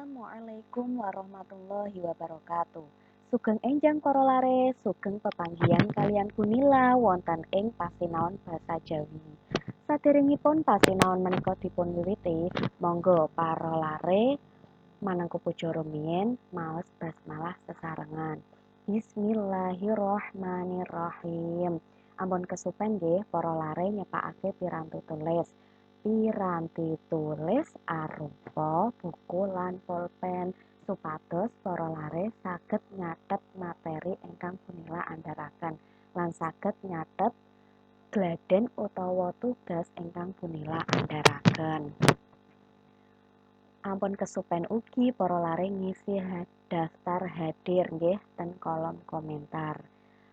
Assalamualaikum warahmatullahi wabarakatuh. Sugeng enjang para lare, sugeng pepanggihan kaliyan Bunila wonten ing pasinaon basa Jawi. Saderengipun pasinaon menika dipun wiwiti, monggo para lare manengku puja rumiyin maos basmalah sesarengan. Bismillahirrahmanirrahim. Ampun kesupen nggih para lare nyepakake piranti tulis. Piranti tulis arupa buku lan pulpen supados para lare saged nyatet materi ingkang Bunila andharaken lan saged nyatet gladen utawa tugas ingkang Bunila andharaken. Ampun kesupen ugi para lare ngisi daftar hadir nggih ten kolom komentar.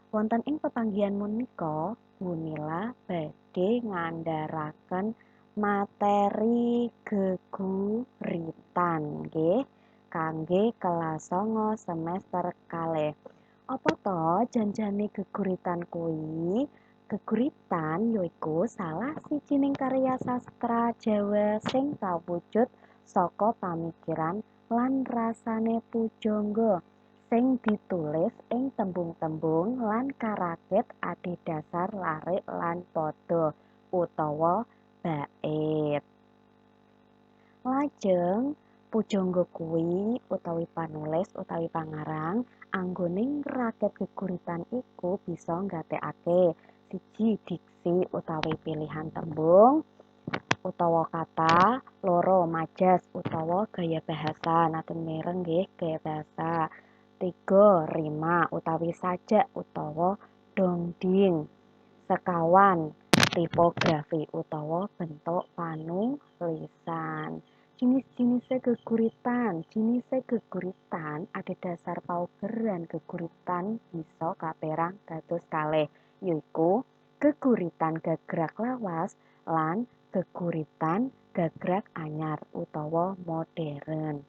Wonten ing pepanggihan menika Bunila badhe ngandharaken materi geguritan nggih kangge kelas 9 semester kalih. Apa to janjane geguritan kuwi? Geguritan yaiku salah sijining karya sastra Jawa sing kawujud saka pamikiran lan rasane pujangga sing ditulis ing tembung-tembung lan karakit adhedhasar larik lan pada utawa bait. Lajeng pujangga kuwi utawi panulis utawi pangarang anggone ngrakit geguritan iku bisa nggatekake siji diksi utawi pilihan tembung utawa kata, loro majas utawa gaya bahasa, nate mireng nggih gaya bahasa, tiga rima utawi sajak utawa dongding, sekawan tipografi utawa bentuk panulisan. Jinis-jinise geguritan, jinise geguritan adhedhasar paugeran geguritan bisa kaperang dados kalih, yaiku geguritan gagrag lawas lan geguritan gagrag anyar utawa modern.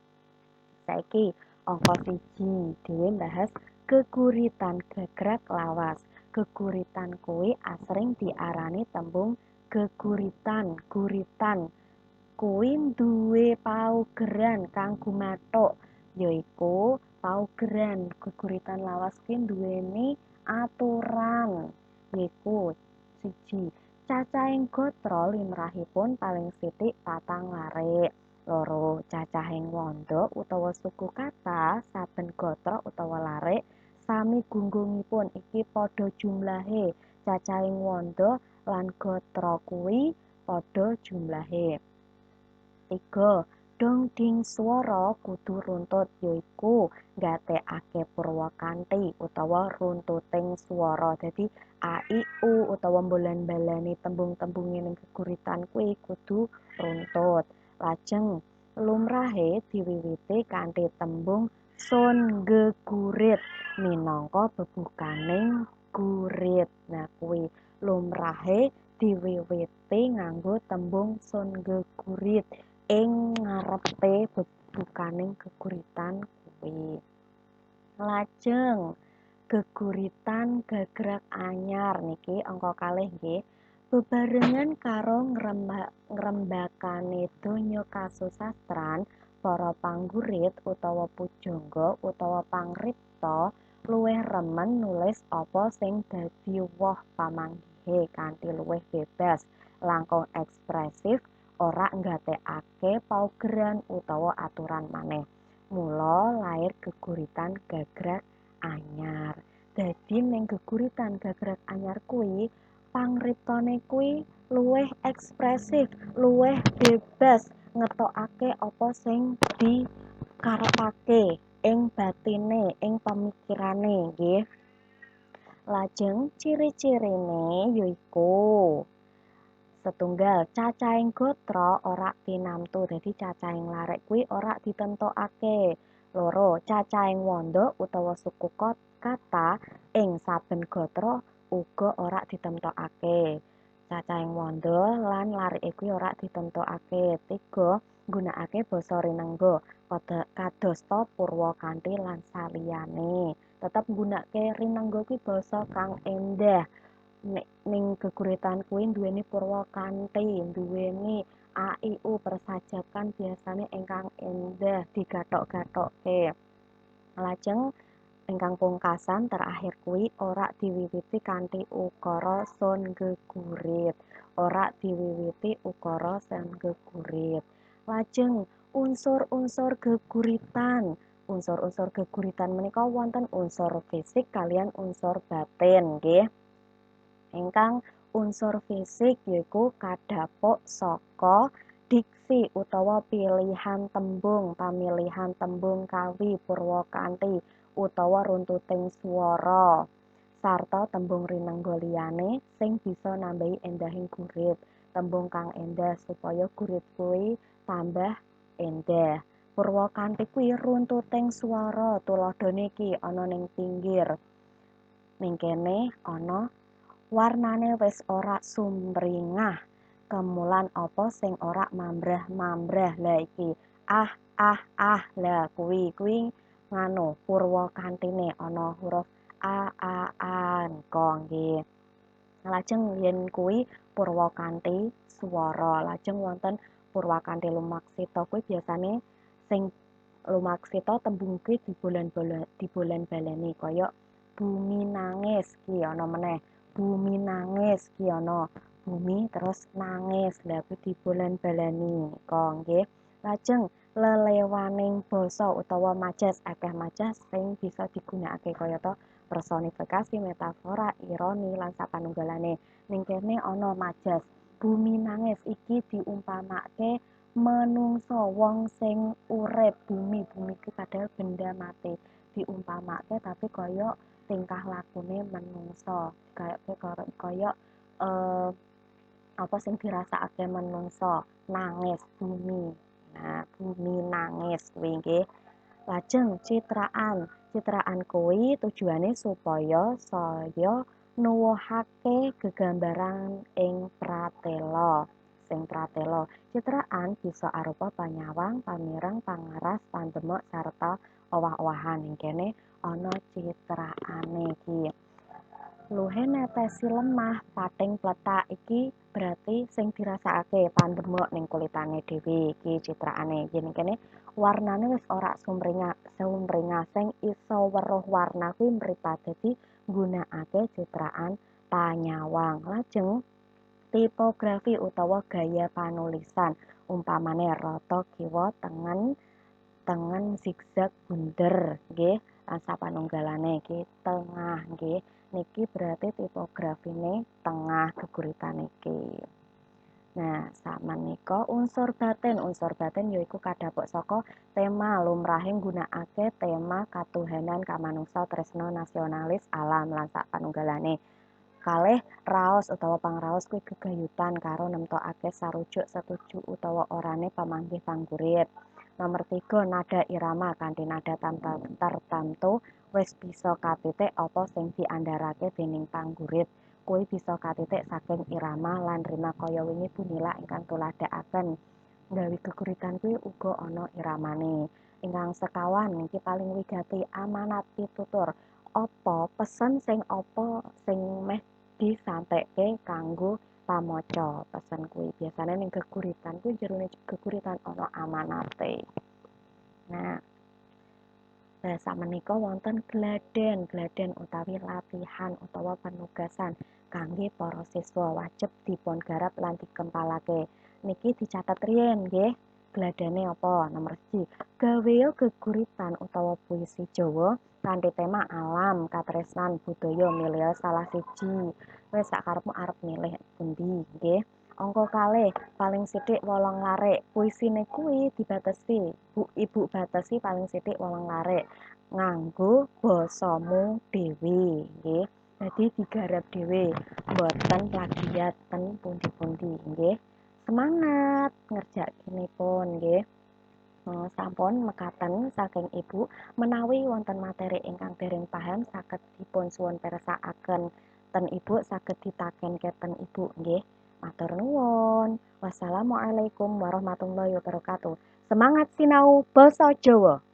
Saiki angka 1 dhewe bahas geguritan gagrag lawas. Geguritan kuwi asring diarani tembung geguritan, guritan. Kuwi duwe paugeran kang gumathuk, yaiku paugeran geguritan lawas kuwi nduweni aturan, yaiku siji cacahing gatra limrahipun paling sithik patang larik, loro cacahing wanda utawa suku kata saben gatra utawa larik sami gunggungipun iki padha jumlahe, cacahing wanda lan gatra kuwi padha jumlahe. 3. Dongding swara kudu runtut, yaiku nggatekake purwakanthi utawa runtuting swara. Dadi a i u utawa mbolan-balani tembung-tembunge ning geguritan kuwi kudu runtut. Lajeng lumrahe diwiwiti kanthi tembung sun gegurit minangka bebukaning gurit. Nah kuwi lumrahe diwiwiti nganggo tembung sun gegurit ing ngarepe bebukaning geguritan kuwi. Lajeng geguritan gagrag anyar niki angka kalih nggih, bebarengan karo ngrembakane donya kasusastran, para panggurit utawa pujangga utawa pangripta luwih remen nulis apa sing dadi woh pamanggihe kanthi luwih bebas, langkung ekspresif, ora nggatekake paugeran utawa aturan maneh. Mula lair geguritan gagrag anyar. Dadi ning geguritan gagrag anyar kuwi pangriptane kuwi luwih ekspresif, luwih bebas ngetokake apa sing dikarepake ing batine, ing pemikirane nggih. Lajeng ciri-cirine yaiku setunggal cacahing gatra ora tinamtu, dadi cacahing larik kuwi ora ditentokake. Loro cacahing wanda utawa suku kata ing saben gatra uga ora ditentokake. Cacahing wanda lan larike kuwi ora ditentokake. 3. Nggunakake basa rinengga kadosta purwakanthi lan saliyane. Tetep nggunakake rinengga kuwi basa kang endah. Nek ning geguritan kuwi nduweni purwakanthi, nduweni A I U persajakan biasane ingkang endah digathok-gathokke. Lajeng ingkang pungkasan terakhir kuwi ora diwiwiti kanthi ukara son gegurit. Ora diwiwiti ukara son gegurit. Lajeng unsur-unsur geguritan. Unsur-unsur geguritan menika wonten unsur fisik kaliyan unsur batin nggih. Ingkang unsur fisik yaiku kadhapuk saka diksi utawa pilihan tembung, pamilihan tembung kawi purwakanthi utawa runtuting swara sarta tembung rinengga liyane sing bisa nambahi endahing gurit. Tembung kang endah supaya gurit kuwi tambah endah. Purwakanthi kuwi runtuting swara, tuladhane iki ana ning pinggir. Ning kene ana warnane wis ora sumringah, kemulan apa sing ora mambrah-mambrah. Lah iki ah ah ah, lah kuwi kuwi nganu purwakantine ana huruf a a a nika nggih. Lajeng yen kuwi purwakanthi swara, lajeng wonten purwakanthi lumaksita kuwi biasane sing lumaksita tembung kuwi dibolan-baleni kaya bumi nangis ki ana meneh, bumi nangis ki ana bumi terus nangis, lha kuwi dibolan-baleni nika nggih. Lajeng lelewaning basa utawa majas, akeh majas sing bisa digunakake kayata personifikasi, metafora, ironi lan sapanunggalane. Ning kene ana majas bumi nangis iki diumpamake menungso wong sing urip, bumi, bumi iki padahal benda mati, diumpamake tapi kaya tingkah lakune menungso, kaya kaya apa sing dirasakake menungso, nangis bumi. Nah, bumi nangis kuwi nggih. Lajeng citraan, citraan kuwi tujuane supaya saya nuwuhake gegambaran ing pratela. Sing pratela, citraan bisa arupa panyawang, pamireng, pangaras, pandemek sarta owah-owahan. Ning kene ana citraane iki. Luhe netesi lemah pating pletak iki berarti sing dirasakake pandemek ning kulitane dhewe iki citraane. Yen kene warnane wis ora sumringah, sing iso weruh warna kuwi mripat, dadi nggunakake citraan panyawang. Lajeng tipografi utawa gaya panulisan, umpamane rata kiwa tengen, tengen zigzag bunder nggih, lan sapanunggalane iki tengah nggih. Niki berarti tipografine tengah geguritan iki. Nah, sakmenika unsur batin. Unsur batin yaiku kadhapuk saka tema lumrahe nggunakake tema katuhanan, kamanungsa, tresna, nasionalis, alam lan sapanunggalane. Kalih raos utawa pangraos kuwi gegayutan karo nemtokake sarujuk setuju utawa orane pamanggih panggurit. Nomor 3 nada irama kanthi nada tartamtu wis bisa katitik apa sing diandharake dening panggurit. Kuwi bisa katitik saking irama lan rima kaya wingi Bu Nila ingkang tuladhakaken. Gawe geguritan kuwi uga ana iramane. Ingkang sekawan niki paling wigati amanat pitutur. Apa pesen sing apa sing meh disampeke kanggo pamaca pesen kuwi. Biasane ning geguritan kuwi jerone geguritan ana amanate. Nah, sakmenika wonten gladen, gladen utawi latihan utawa penugasan kangge para siswa wajib dipun garap lan dikempalake. Niki dicatet riyin nggih. Gladene apa? Nomor 1, gaweya geguritan utawa puisi Jawa kanthi tema alam, katresnan, budaya, milih salah siji. Wis sakarepmu arep milih pundi nggih. Angka kalih paling sithik 8 larik. Puisine kuwi dibatesi, Bu Ibu batesi paling sithik 8 larik nganggo basamu dhewe nggih. Dadi digarap dhewe, mboten plagiat ten pundi-pundi nggih. Semangat ngerjakinipun nggih. Sampun mekaten saking Ibu, menawi wonten materi ingkang dereng paham saged dipun suwun pirsakaken ten Ibu, saged ditakenke ten Ibu nggih. Matur nuwun. Wassalamualaikum warahmatullahi wabarakatuh. Semangat sinau basa Jawa.